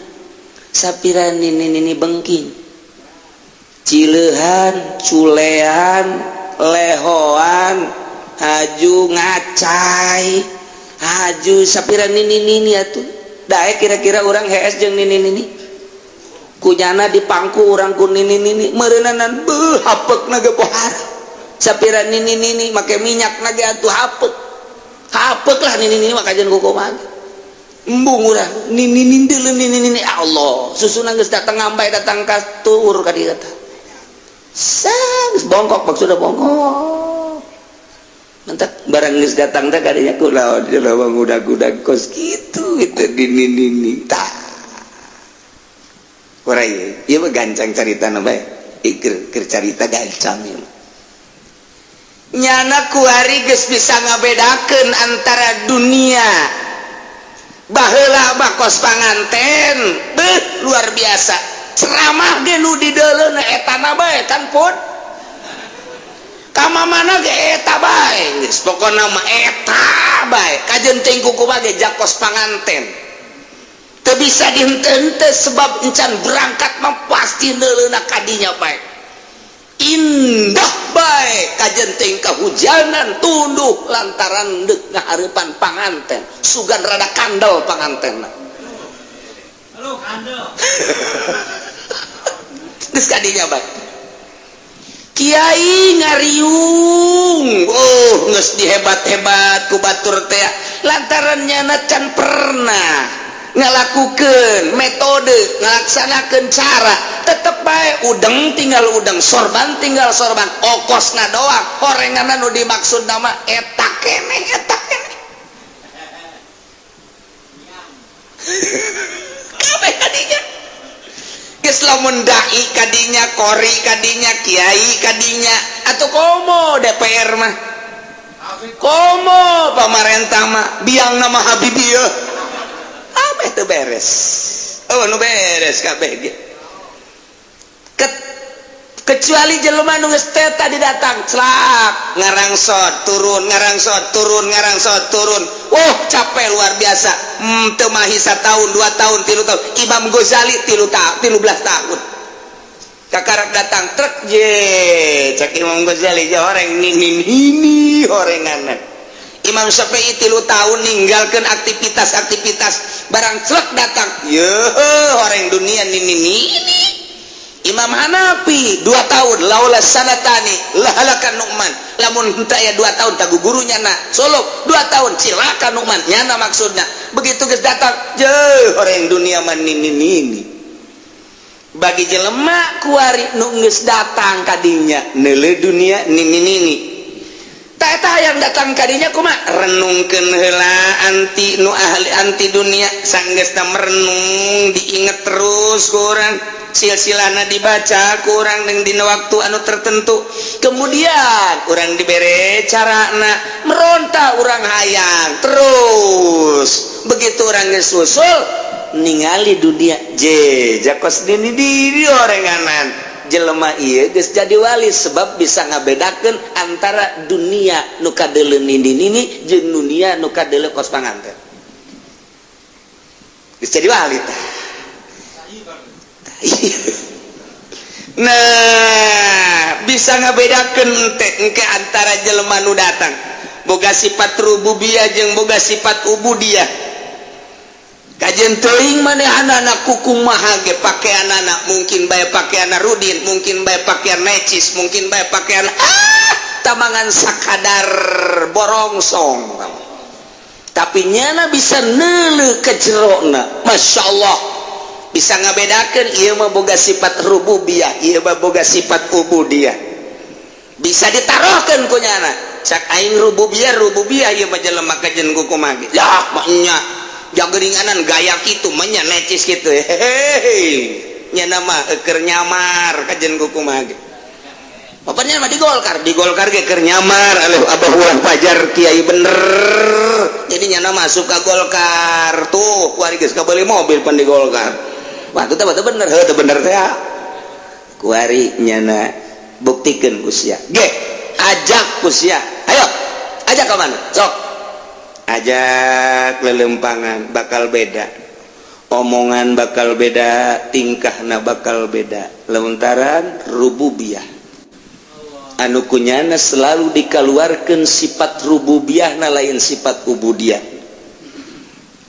sapira nini nini, bengking, cileuhan, culean, lehoan, haju ngacai, haju sapira nini nini atuh. Daek kira-kira urang hees jeung nini nini? Kunyana dipangku urang ku nini nini meureunanan, beuh, hapekna ge pohara sapira nini nini, make minyak na ge atuh hapek hapek lah. Nini nini mah kajian kumaha, embung urang nini nini deuleu nini nini. Allah, susuna geus datang ngambai, datang ka tuur ka dieu teh. Geus bongkok, maksudna bongkok. Mantap barang geus datang teh kadinya, kulaon jelema ngudag-gudag kos kitu itu nini nini tah. Ora ieu, ieu mah gancang caritana bae. Keur keur carita gancang ieu. Nyana kuari geus bisa ngabedakeun antara dunia baheula mah kos panganten, beuh, luar biasa. Ceramah ge nu dideuleuna etana bae kan pun. Kama mana ge eta bae, geus pokona mah eta bae. Kajeun teuing kuku ge jakos panganten. Teu bisa dihenteu sebab encan berangkat mah pasti neuleuna kadinya bae. Indah bae, kajeun teuing kahujanan tunduh lantaran deuk ngahareupan panganten. Sugan rada kandel pangantenna. Halo, kandel. Geus kadinya bae. Kiai ngariung, oh, geus dihebat-hebat ku batur teh lantaran nyana can pernah ngalakukeun metode, ngalaksanakeun cara. Tetep bae udeng tinggal udeng, sorban tinggal sorban, okosna doang, horenganna nu dimaksud nama eta keneh, eta keneh. Kabeh kadinya. Geus lamun dai kadinya, kori kadinya, kiai kadinya, atau komo DPR mah, komo pamarentah mah, biang nama Habibie ya kabeh teu beres. Oh, nu beres kabeh ge kecuali jelema nu geus teh tadi datang celak ngarangsot turun, ngarangsot turun, ngarangsot turun. Wah, capek luar biasa. Teu mahi 1 tahun, 2 tahun, 3 tahun. Imam Ghazali 13 tahun kakarak datang truk je. Cek Imam Ghazali, je horeng ini ini horenganan. Imam Syafi'i 3 tahun ninggalkan aktivitas-aktivitas, barang celek datang ye horeng dunia ini ini. Imam Hanafi 2 tahun, laula sanatani lahalakan Nu'man, lamun henteu aya 2 tahun tagu gurunya na Solo 2 tahun cilaka Nu'man nyana. Maksudna begitu geus datang je horeng dunia man ini ini. Bagi jelema kuari nu geus datang kadinya neule dunia nini nini tak eta yang datang kadinya kumaha, renungkeun heula anti nu ahli anti dunia. Sanggeusna merenung, diinget terus kurang silsilana, dibaca kurang dengan dina waktu anu tertentu, kemudian urang dibere carana meronta, urang hayang terus. Begitu urang geus usul ningali dunia je jakos dini diri orenganan jelema ieu geus jadi wali sebab bisa ngabedakeun antara dunia nu kadeuleu nini nini jeung dunia nu kadeuleu kos panganten. Geus jadi wali tah. Nah, bisa ngabedakeun teh engke antara jelema nu datang boga sifat rububiyah jeung boga sifat ubudiyah. Kajeun teuing manehanana kukumaha ge pakaianana, mungkin bae pakaian rudin, mungkin bae pakaian necis, mungkin bae pakaian tamangan sakadar borongsong, tapi nyana bisa neuleu ke jerona. Masya Allah, bisa ngabedakeun ieu mah boga sifat rububiyah, ieu mah boga sifat ubudiyah. Bisa ditaruhkeun ku nyana, cak aing rububiyah rububiyah ieu mah jelema kajeun kukumaha ge ya mah nya jageringanan gaya kitu mah nya necis kitu. Hehehe, nyana mah keur nyamar kajeun kukumaha ge. Bapaknya mah di Golkar, di Golkar ge keur nyamar alih abah urang pajar kiai bener. Jadi nyana masuk ke Golkar tuh kuari geus kabeli mobil pan di Golkar. Wah, itu teh bener, heuh teu bener teh. Kuari nyana buktikeun ku sia. Ge, ajak ku sia. Ayo, ajak ke mana? Sok. Ajak lelempangan bakal beda. Omongan bakal beda, tingkahna bakal beda. Lantaran rububiyah. Anu kunyana selalu dikeluarkan sifat rububiyah na, lain sifat ubudiyah.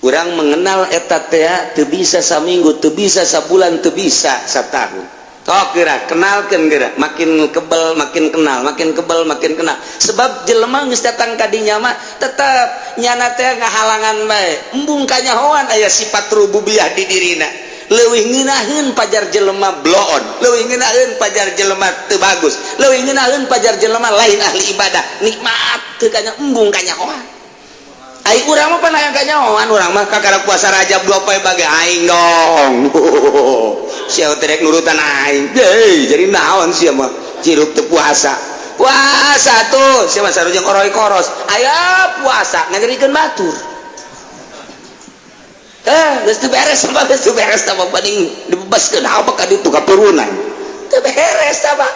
Urang mengenal eta teh teu bisa saminggu, teu bisa sabulan, teu bisa satahun. Tok geura kenalkeun geura, makin kebel makin kenal, makin kebel makin kenal. Sebab jelema geus datang ka dinya mah tetep nyana teh ngahalangan bae. Embung kanyahoan aya sifat rububiyah di dirina. Leuwih ngeunaheun pajar jelema bloon, leuwih ngeunaheun pajar jelema teu bagus, leuwih ngeunaheun pajar jelema lain ahli ibadah, nikmat teu kanya embung kanyahoan. Ai urang mah pan hayang kanyahoan, urang mah kakara puasa Rajab 2 poe bage aing dong. Sia teh rek nurutan aing. Deui, jadi naon sia mah cirup teu puasa. Puasa tuh, sia mah sarujeng oroy koros. Aya puasa nganyerikeun batur. Eh, geus teu beres apa, geus teu beres tah, paling dibebaskeun apa ka ditu kapurunan. Teu beres tah, Pak.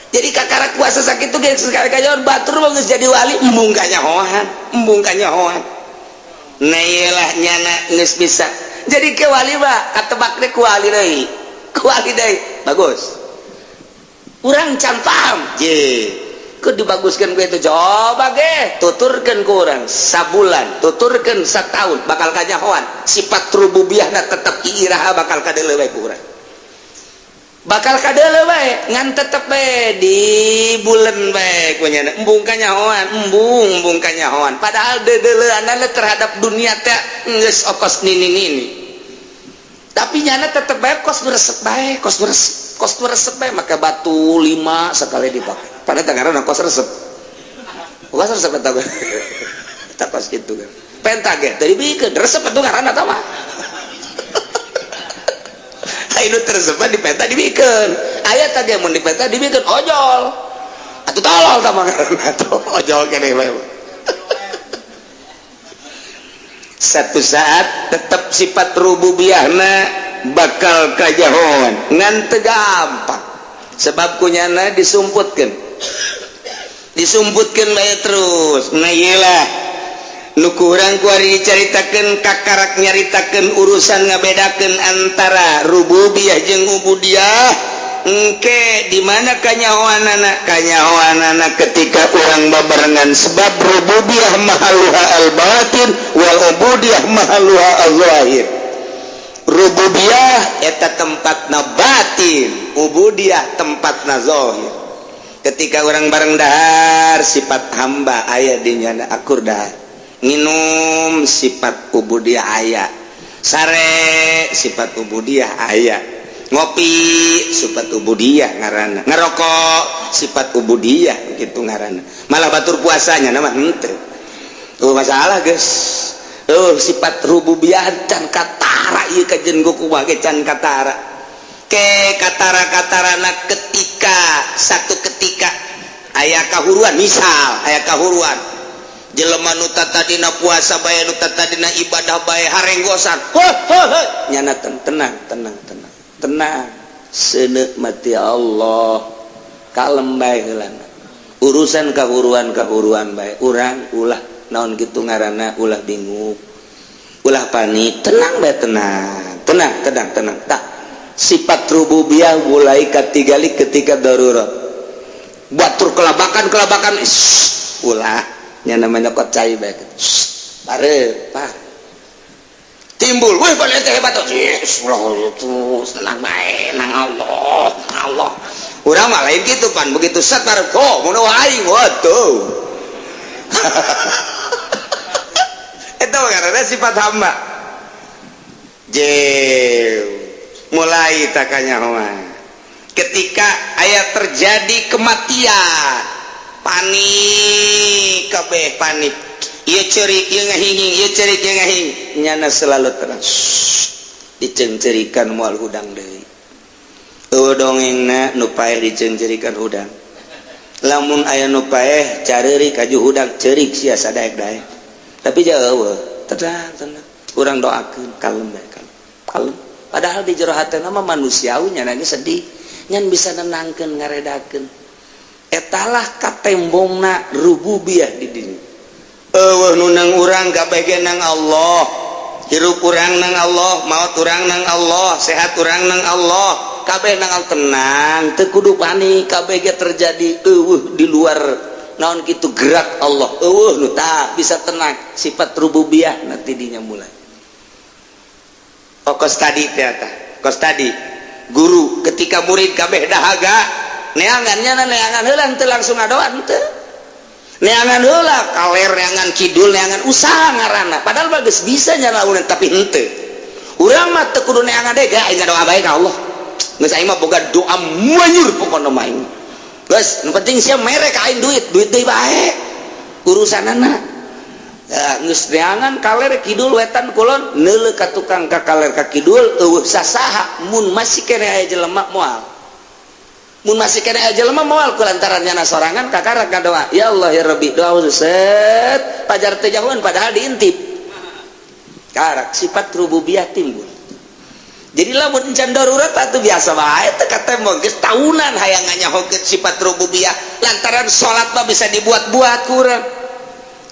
Jadi kakara kuasa sakitu ge sekali kajawan batur mah geus jadi wali, embung kanyahoan, embung kanyahoan. Nah, iyalah nyana geus bisa jadi ke wali mah katebak deh ku wali deui, ku wali deui. Bagus, urang can paham je ku dibaguskan ku itu. Coba ge tuturkeun ku urang sabulan, tuturkeun satahun, bakal kanyahoan sifat rububiyahna tetep iraha bakal kadeuleu bae ku urang, bakal kadeuleu bae. Ngan tetep bae di bulan bae ku nyana, embung kanyahoan, embung, embung kanyahoan. Padahal deudeuleunana terhadap dunia teh geus okos nini-nini, tapi nyana tetep bae kos resep bae, kos resep, kos resep bae. Maka batu lima sekali dipakai pada tangaran kos resep, kos resep eta tak kos gitu kan. Penta ge tadi bikeun resep atuh ngaranna tah mah. Ayo tersebut di penta dibikeun aya tadi, mun di penta dibikeun ojol atuh, tolol tah mah ngaranna tuh, ojol keneh bae. Satu saat tetap sifat rububiyahna bakal kajahoan, ngan teu gampang, sebab kunyana disumputkeun, disumputkeun bae terus. Nah, iyalah nu kurang kuari dicaritakeun, kakarak nyaritakeun urusan ngabedakeun antara rububiyah jeung ubudiyah. Engke di mana kanyahoanana? Kanyahoanana ketika urang babarengan, sebab rububiyah mahaluha al-batin wal ubudiyah mahaluha al-zahir. Rububiyah eta tempatna batin, ubudiyah tempatna zahir. Ketika orang bareng dahar, sifat hamba aya di nyana, akur dahar. Nginum, sifat ubudiyah aya. Sare, sifat ubudiyah aya. Ngopi, sifat ubudiyah ngaranna. Ngerokok, sifat ubudiyah gitu ngaranna. Malah batur puasanya nama henteu tuh masalah guys. Oh, sifat rububiyah can katara ieu kajen kumaha ge can katara ke katara-katarana. Ketika satu ketika aya kahuruan, misal aya kahuruan, jelema nu tadina puasa bae, nu tadina ibadah bae, harenggosan, nyana tenang, tenang, tenang, tenang, seuneu mati Allah, kalem bae heulana. Urusan kahuruan, kahuruan bae, urang ulah naon gitu ngaranna, ulah bingung, ulah panik, tenang bae, tenang, tenang, tenang, tenang. Tak sifat rububiyah mulai katigali ketika darurat. Batur kelabakan, kelabakan, ulah nya namanya nyokot cai bae, bare pak timbul, wih, boleh teh hebat tuh, terus tenang bae nang Allah, Allah. Urang mah lain gitu pan, begitu set bare kok mun aing, waduh, itu karena sifat hamba. Jew mulai takanya ketika ayat terjadi kematian, panik kabeh, panik. Ieu ceurik, ieu ngahinging, ieu ceurik, ieu ngahing, nyana selalu terang, diceungceurikan moal hudang deui. Eueuh dongengna nu paeh diceungceurikan hudang. Lamun aya nu paeh careurik kaju hudang, ceurik sia sadaek-daek. Tapi jauh, tenang, tenang, urang doakeun, kalem bae, kalem, kalem. Padahal di jero hatena mah manusiawi, nya ge sedih, nyan bisa nenangkeun, ngaredakeun. Etalah katembongna rububiyah di dinya. Eueuh nu nang urang, kabeh ge nang Allah. Hirup urang nang Allah, maut urang nang Allah, sehat urang nang Allah, kabeh nang Allah. Tenang, teu kudu panik, kabeh ge terjadi, eueuh di luar naon kitu gerak Allah, eueuh nu tak bisa tenang. Sifat rububiyah nanti dinya mulai. Oh, kos tadi teh, kos tadi guru ketika murid kabeh dahaga, neangannya neangan heula, teu langsung ngadoan, teu, neangan heula kaler, neangan kidul, neangan usaha ngaranna. Padahal bagus bisa nyalaunan, tapi henteu. Urang mah teu kudu neangan deh, aing ngadoa bae ka Allah. Geus, aing mah boga doa manyur pokona mah aing. Geus, nu penting sia mere ka aing duit, duit deui bae urusanana. Ya, geus neangan kaler kidul wetan kulon, neuleuh ka tukang ka kaler ka kidul, eueuh sasaha. Mun masih keneh aya jelema moal, mun masih keneh aya jelema moal, kulantaran nyana sorangan kakarak ngadoa, "Ya Allah, ya Rabbi." Doa set pajar teu jauhan, padahal diintip. Karak sifat rububiyah timbul. Jadi lamun encan darurat atuh biasa bae teu katembong, geus tahunan hayang nganyahokeun sifat rububiyah lantaran salat mah bisa dibuat-buat kurang.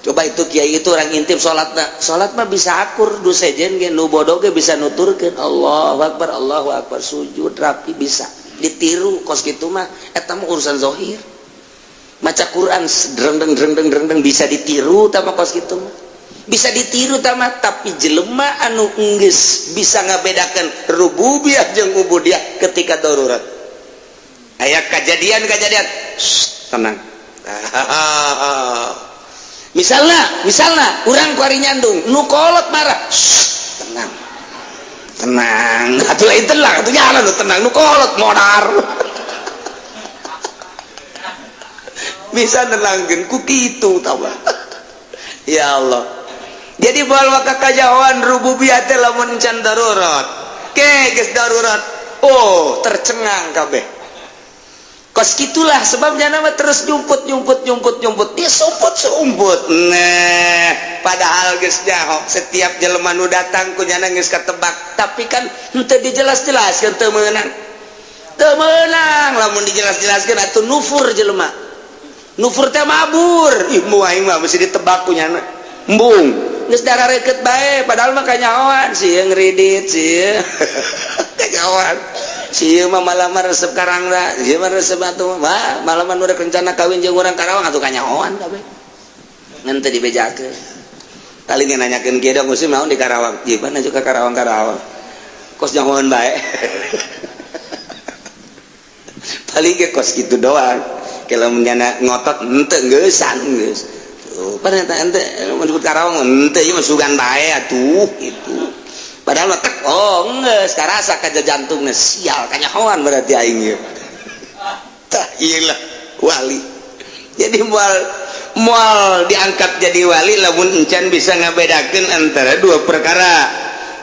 Coba itu kiai, itu orang intip salatna. Salat mah bisa akur du sejen ge, nu bodoh ge bisa nuturkeun Allahu akbar, Allahu akbar, sujud rapi, bisa ditiru kos kitu mah. Eta mah urusan zahir. Maca Quran dreng dreng dreng dreng dreng bisa ditiru tah mah, kos kitu mah bisa ditiru tah mah. Tapi jelema anu enggeus bisa ngabedakan rububiyah jeung ubudiyah, ketika darurat aya kejadian-kejadian, tenang. Misalnya, misalnya urang kuari nyandung, nu kolot marah, shh, tenang, tenang atuh, lain tenang atuh, jalan tenang, nu kolot modar. Bisa nenangkeun ku kitu tah. Ya Allah, jadi moal kakanyahoan rububiyah teh lamun can darurat. Ke geus darurat, oh, tercengang kabeh. Kos gitulah sebabnya nama terus nyumput nyumput nyumput nyumput, dia sumput sumput. Nah, padahal geus nyaho setiap jelema nu datang ku nyana geus ketebak, tapi kan henteu dijelas-jelaskeun, teu meunang, teu meunang. Lamun dijelas-jelaskeun atuh nufur jelema, nufur teh mabur. Ih, mu aing mah mesti ditebak ku nyana, embung, geus darah reket bae. Padahal mah kanyahoan sih ngridit sih, kanyahoan si mah malah mah resep Karangna, ieu mah resep atuh mah malah mah udah rencana kawin jeung urang Karawang atuh, kanyahoan kabeh ngan teu dibejakeun. Kali ge nanyakeun kieu dong, musim naon di Karawang, ieu mah juga Karawang Karawang kos nyahoan bae. Paling ge kos kitu doang. Kalau menyana ngotot henteu, geusan geus tuh pan eta ente menyebut Karawang henteu, ieu mah sugan bae atuh gitu. Padahal mah tek, oh, geus karasa ka jantungna, sial, kanyahoan berarti aing ieu. Tah, ieu lah wali. Jadi moal moal diangkat jadi wali lamun encan bisa ngabedakeun antara dua perkara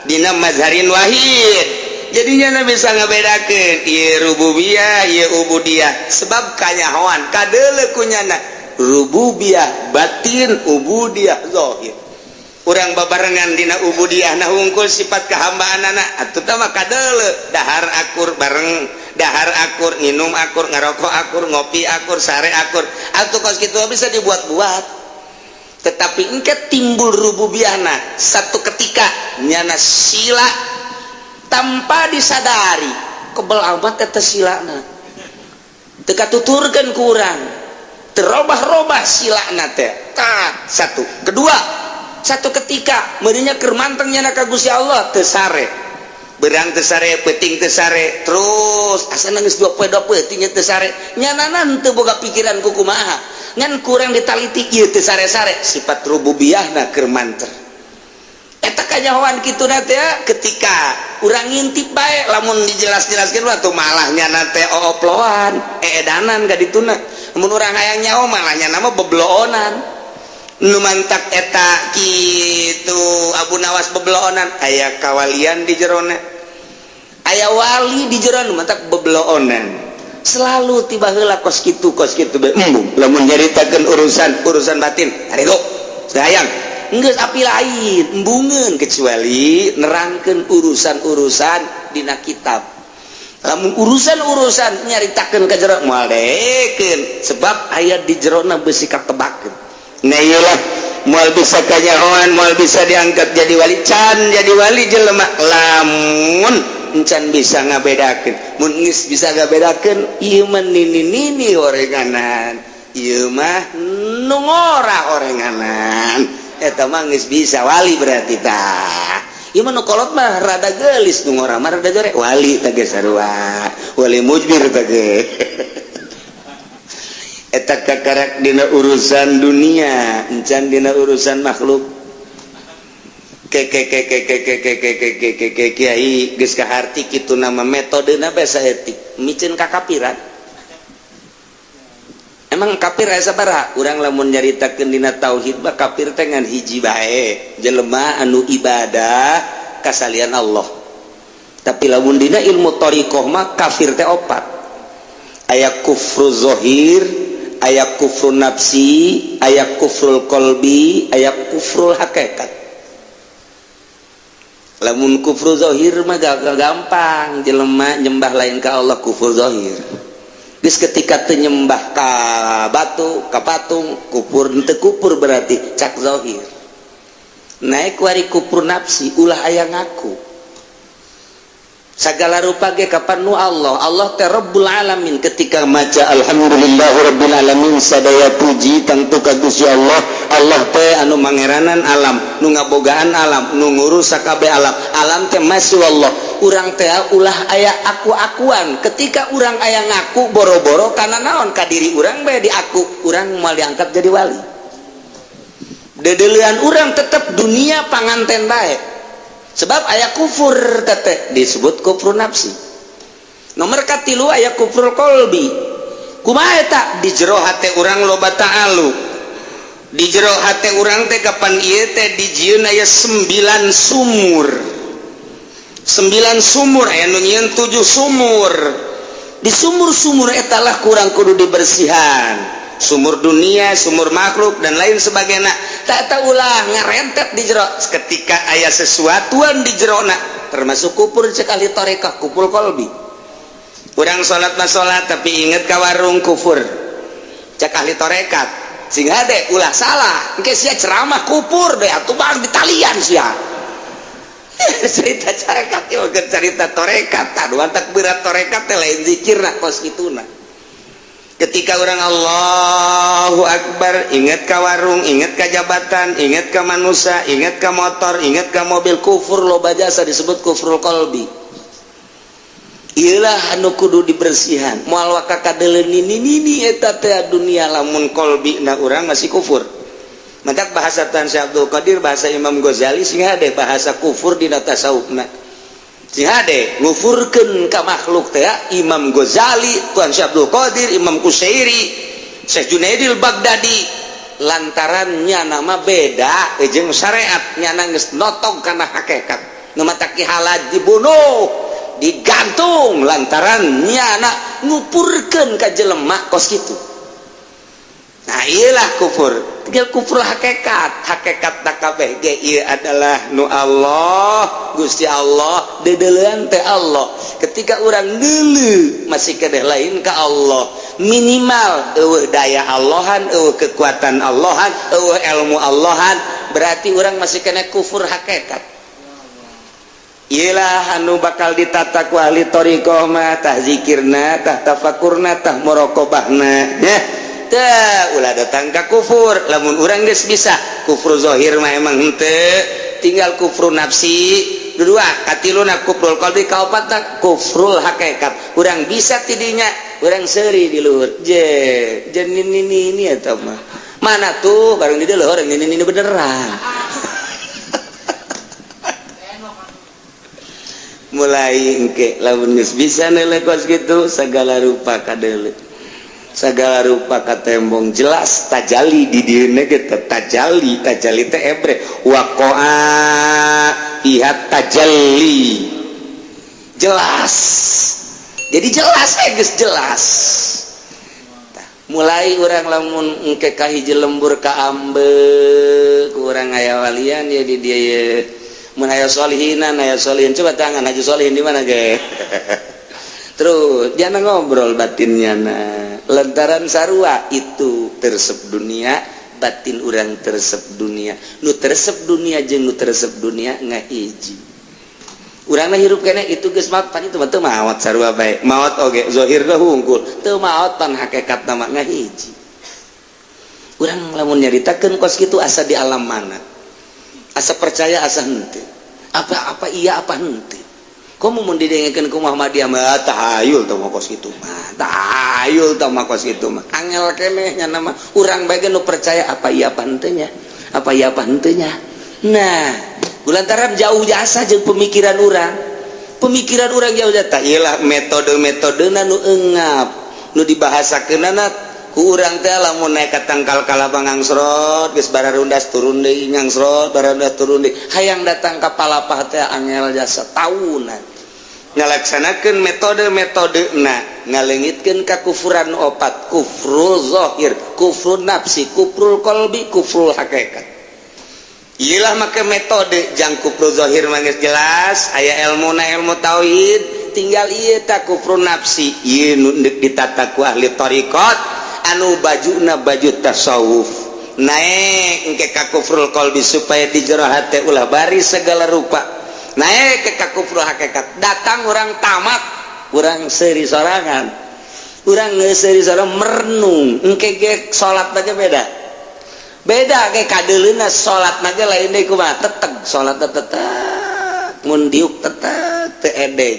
dina mazharin wahid. Jadinya bisa ngabedakeun ieu rububiyah, ieu ubudiyah, sebab kanyahoan kadeuleu kunyana rububiyah batin, ubudiyah zahir. Urang babarengan dina ubudiyah nah hungkul sifat kehambaan anak atuh tah mah kadeuleu, dahar akur bareng, dahar akur, minum akur, ngerokok akur, ngopi akur, sare akur atuh. Kos kitu bisa dibuat-buat. Tetapi engke timbul rububiyahna satu ketika nyana sila tanpa disadari, kebel amat eta silana, teu katuturkeun ku urang, terobah-robah silana teh. Tah, satu. Kedua, satu ketika meureunnya keur manteng nyana ka Gusti Allah, teu sare berang, teu sare peuting, teu sare terus asa nangis 2 poe 2 peuting teu sare. Nyanana teu boga pikiran ku kumaha, ngan kurang ditaliti ieu teu sare-sare, sifat rububiyahna keur manter. Eta kanyahoan kitu na teh ketika urang ngintip bae. Lamun dijelas-jelaskeun mah tuh malah nyana teh ooploan, eedanan ka dituna. Mun urang hayang nyaho malah nyana mah bebloonan. Nu mantak eta kitu Abu Nawas bebloonan, aya kawalian di jerona, aya wali di jerona, mantak bebloonan selalu. Tiba heula kos kitu, kos kitu bae embung. Lamun nyaritakeun urusan urusan batin harigo sayang geus api lain, embungeun, kecuali nerangkeun urusan-urusan dina kitab. Lamun urusan-urusan nyaritakeun ka jero moal dekeun, sebab aya di jerona besi katebakeun. Nah, iyalah, moal bisa kanyahoan, moal bisa diangkat jadi wali, can jadi wali jelema lamun encan bisa ngabedakeun. Mun geus bisa ngabedakeun, ieu mah nini nini orenganan, ieu mah nu ngora orenganan, eta mah geus bisa wali berarti. Tah, ieu mah nu kolot mah rada geulis, nu ngora mah rada jore, wali tah geus sarua, wali mujbir tah ge. Eta kakarak dina urusan dunia, encan dina urusan makhluk. Ke ke ke ke ke ke ke ke ke ke ke ke kiai geus kaharti kitu nama metodena bae saeutik miceun kakapiran. Emang kafir aya sabaraha? Urang lamun nyaritakeun dina tauhid mah kafir teh ngan hiji bae, jelema anu ibadah kasalian Allah. Tapi lamun dina ilmu thariqah mah kafir teh opat. Aya kufru zahir, aya kufru nafsi, aya kufrul qalbi, aya kufrul hakikat. Lamun kufur zahir mah gampang, jelema nyembah lain ka Allah kufur zahir. Geus ketika teu nyembah ka batu, ka patung, kufur teu kufur berarti cak zahir. Naik wari kufur nafsi, ulah aya ngaku. Segala rupa ge kapan nu Allah, Allah teh Rabbul Alamin. Ketika maca alhamdulillahirabbil alamin, sadaya puji tentu ka Gusti Allah. Allah teh anu mangeranan alam, nu ngabogaan alam, nu ngurus sakabeh alam. Alam teh masih Allah. Urang teh ulah aya aku-akuan. Ketika urang aya ngaku boro-boro karena naon, ka diri urang bae diaku, urang moal diangkat jadi wali. Dedelian urang tetep dunia panganten bae. Sebab aya kufur tete disebut kufur nafsi. Nomor katilu aya kufur kolbi. Kumaha eta? Di jero hate urang loba ta'alu. Di jero hate urang teh kapan ieu teh dijieun aya 9 sumur. 9 sumur, aya nu nyieun 7 sumur. Di sumur-sumur eta lah kurang kudu dibersihan. Sumur dunia, sumur makhluk dan lain sebagainya. Tak tahu ulah ngarentet di jero. Ketika aya sesuatuan di jero na, termasuk kufur sekali tarekah, kufur kolbi. Urang salat mah salat tapi inget ka warung, kufur. Cek ahli tarekat. Sing hade ulah salah. Engke sia ceramah kufur deh atuh bang ditalian sia. Cerita tarekat ieu cerita tarekat. Aduh tak berat tarekat teh lain zikirna kos kituna. Ketika orang Allahu Akbar ingat ke warung, ingat ke jabatan, ingat ke manusia, ingat ke motor, ingat ke mobil, kufur loba jasa disebut kufrul kolbi. Iyalah anu kudu dibersihan. Moal waka kadeuleun nini nini eta teh dunia lamun kolbi na urang masih kufur. Maka bahasa Tan Syekh Abdul Qadir, bahasa Imam Ghazali sing hade bahasa kufur dina tasawufna. Sing hade ngufurkeun ka makhluk teh Imam Ghazali, Tuan Syekh Abdul Qadir, Imam Kusyairi, Syekh Junaidil Baghdadi, lantarannya nama beda jeung syariat, nyana geus notog kana hakikat. Nu matak Ki Halaj dibunuh, digantung lantaran nyana ngupurkeun ka jelema kos kitu. Nah, iyalah kufur. Tinggal kufur hakikat. Hakikat kabeh ge ieu adalah nu Allah, Gusti Allah, dedelean teh Allah. Ketika urang deuleu masih kedeh lain ka Allah, minimal eueuh daya Allahan, eueuh kekuatan Allahan, eueuh ilmu Allahan, berarti urang masih kena kufur hakikat. Iyalah anu bakal ditata ku ahli thariqah mah, tah zikirna, tah tafakurna, tah muraqabahna nya. Teu ulah datang ka kufur. Lamun urang geus bisa kufur zahir mah emang henteu, tinggal kufur nafsi dua, katiluna kufrul qalbi, kaopatna kufrul hakikat. Urang bisa tidinya, urang seuri di luhur je je ini ini eta mah mana tuh bareng di luhur ini beneran. Mulai engke lamun geus bisa neuleuh kos kitu, segala rupa kadeuleu, segala rupa katembong, jelas tajali di dieuna ge tajali. Tajali teh ebre waqa'a fiha tajalli, jelas jadi jelas geus jelas. Tah, mulai urang lamun engke ka hiji lembur ka ambe ku urang aya walian ya di dieu ye. Mun aya solihinan, aya solihin, coba tangan Haji Solihin di mana ge. Terus jangan ngobrol batinnya, nah lantaran sarua itu teresep dunia, batin urang teresep dunia. Nu teresep dunia jeung nu teresep dunia ngahiji. Urang hirup kene itu geus maot pan, itu mah teu maot, sarua bae maot oge zahir teh hungkul teu maot, pan hakikat mah ngahiji. Urang lamun nyaritakeun kos kitu asa di alam mana, asa percaya asa henteu, apa apa iya apa henteu. Komo mun didengekeun ku Muhammadiyah mah, tahayul teh mah kos kitu mah, tahayul teh mah kos kitu mah, angel keneh nya nama urang bae nu percaya apa iya apa henteu nya, apa iya apa henteu nya. Nah, lantaran jauh jasa jeung pemikiran urang, pemikiran urang jauh jasa iyalah metode-metodena nu engap nu dibahasakeunana ku urang teh. Lamun naik ka tangkal kalapa ngangsrot, geus bararundas turun deui, ngangsrot bararundas turun deui, hayang datang ka palapah teh angel jasa. Tahunan ngalaksanakeun metode-metodena ngaleungitkeun kakufuran opat: kufrul zahir, kufrul nafsi, kufrul qalbi, kufrul hakikat. Iyalah, make metode jang kufru zahir mah geus jelas aya ilmu na, ilmu tauhid. Tinggal ieu ta, kufru nafsi. Ieu nu deuk ditata ku ahli thariqat anu bajuna baju tasawuf, naik engke ka kufrul qalbi supaya di jero hate ulah bari segala rupa, naik ke ka kufru hakikat. Datang orang tamat, urang seuri sorangan, urang geus seuri sorangan, merenung. Engke ge salat aja beda beda kayak kadeleuna. Salat na ge lain deui, kumaha, teteg salat, teteg mun diuk, teteg, teu edeg.